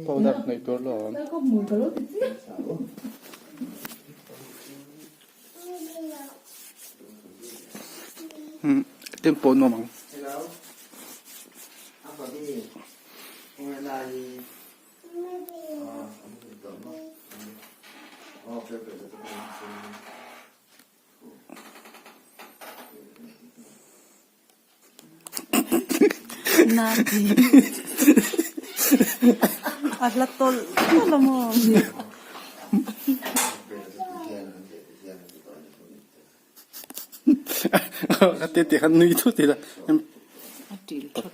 Powder hnawih tur lawm. Tempo nuam ang. A hla tawlh tawlh a maw? Ka ti ti khan nui thut ila. A til that.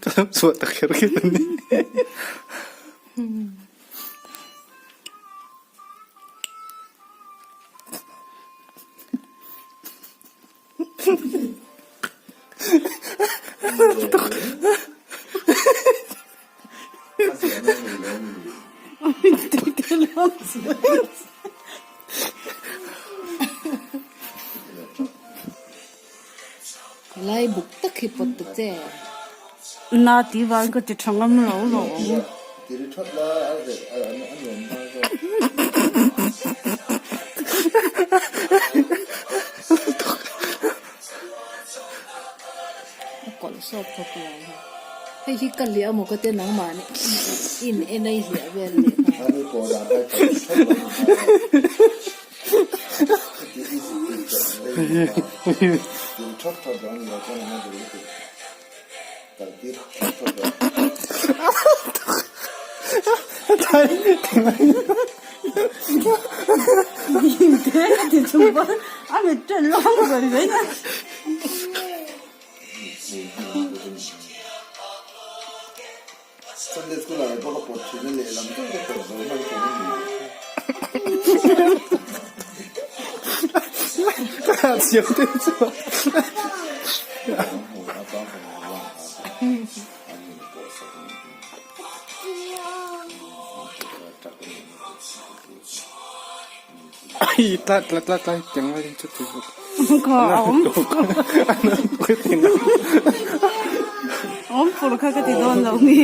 Ka lam chhuah ta kher kher a ni. Lai buk tak hi pawt ta che. Na ti vang ka ti tha ngam lo lo. A kawlh sawk khawp lo ha. Hei hi ka hliah amaw ka tia nangmah nih in en a i hliah vel leh kha. Ai tla tla tla tla tiang lai chu chu Awm fur kha ka ti dawn lo mi.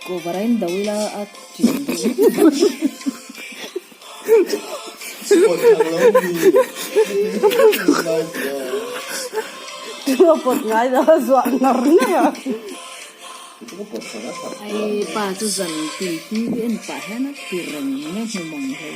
Kawvarain do ila a chin deuh. Chu pawt ngai lo a zuah ngar ngar a. Ai pa chu zan tui ti hi en pah hian a ti reng nge hmu mang ho.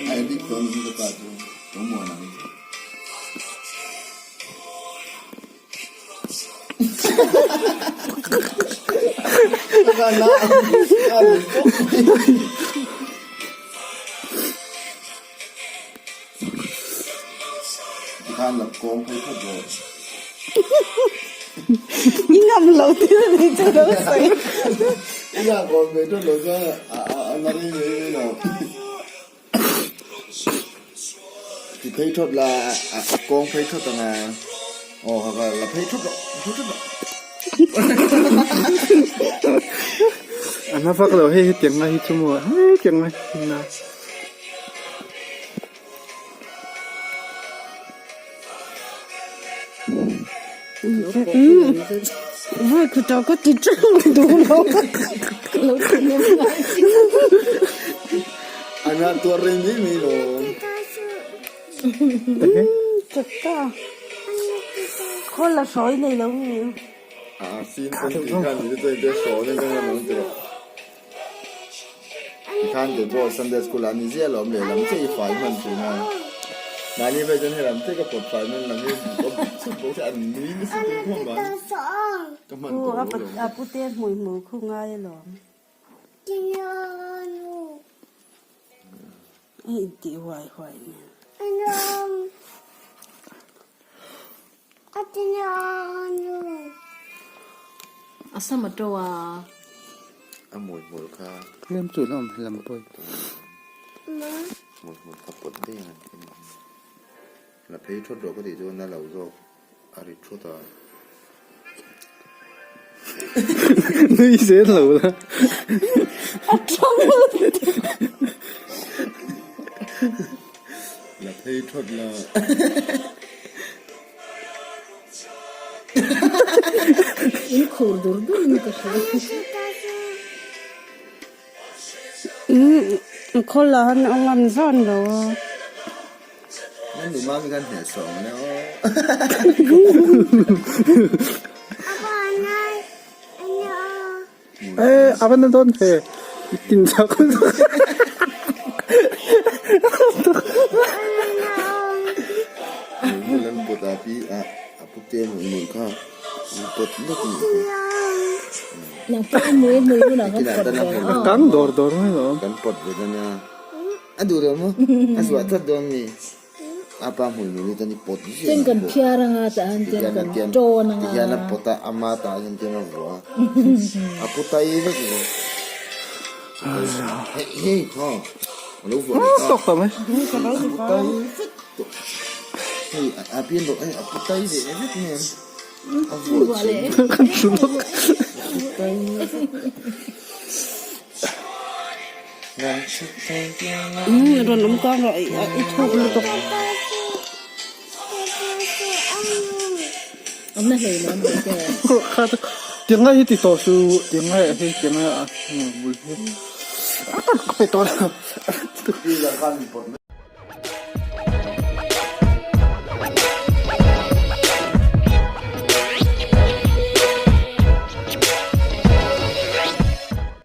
I ngam lo thil a ni chu lo sawi. Phei thawt la, a kawng phei thawt ang a, aw ha ka la phei thawt rawh, phei thawt rawh. A na vak lo hei hetiang ngai hi chu maw hetiang ngai hi na. A na tuar rei mai mai lo. A sin pawn tih khan ni te chuan inte hrawn in ka ngam ang tiraw. Tikhan kei pawh Sunday school ah ni ziah lo awm leh lam chiah i fai hman thin a. Mahni phei chuan helam chiah ka pawt fai hman lam hi ka buk chhup bawk che an nui nasa tih khawm mai. Ka hman tawh lo lo. A pute hmui hmu khu ngai alawm. A intih huai huai nen. A sam a to a. A hmui hmul kha. Tlem chu la awm lam pawi. Hmui hmul kha pawt daih ang an La phei thawt rawh ka tih chuan a lo zawk a ri thawt a. Nui zel lo la. A tang La phei thawt la. In khur dur dur in ka hria. Umm khawl ah han a ngam zan lo a. Nan nu mami khan hneh sawm ania aw. Eh a va na dawn ve i tin chak Hmun an pawt a pi a a pu te hmuh hmuh kha an pawt lawk a nih kha. Nang pawh i hmui hmui hunah kan pawt ve ang. A kang dawr dawr mai lo. Kan pawt ve dawn nia. A duh lo maw? A zuah tlat dawn mi? A pa hmui hmui hi chuan i pawt ziah Chuan kan phiar anga tah hian chuan kan tawn anga. Tihian a pawt a, ama tah hian chuan a vuah a. A pu tai vek lo. Hei hei kha a lo vuah leh ta. Tawk ta mai. A pu tai vek tawh. Hei a pian rawh hei a pu tai leh vek nen a vuah chhe. Kan hru lawk. A pu tai vek. Umm rawn awm kang rawh i thuk lutuk. Awmna hlei lo an awm te. Tiang ngai hi ti tawh su tiang ngai hi tiang ngai a bul hi a ka pe tawh lo.